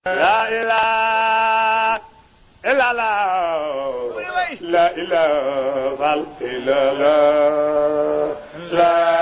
La ilaha illallah. La ilaha illallah. La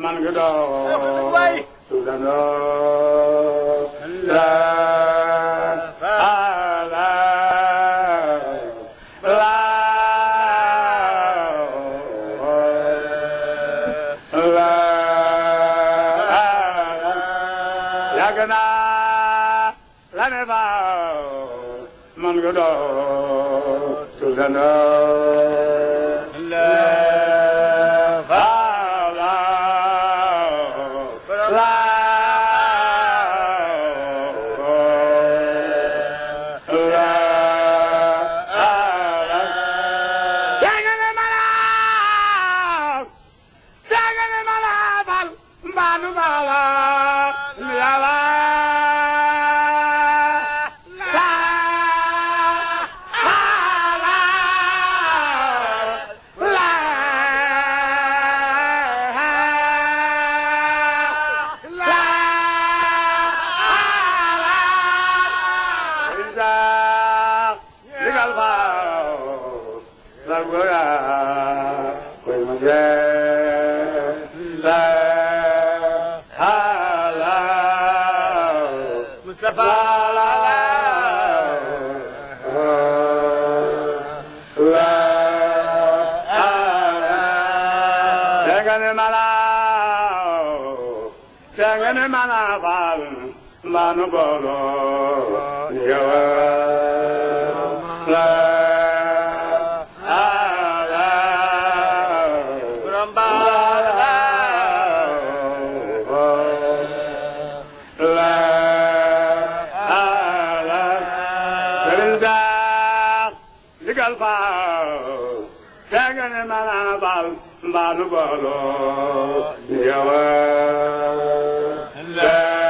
man nga doon tudandoo la la la la yàgg naa la ne fa man nga doon tudandoo la manu bolo yawa la ala ramba la ala serinda digal fa tangane mana bal manu bolo yawa la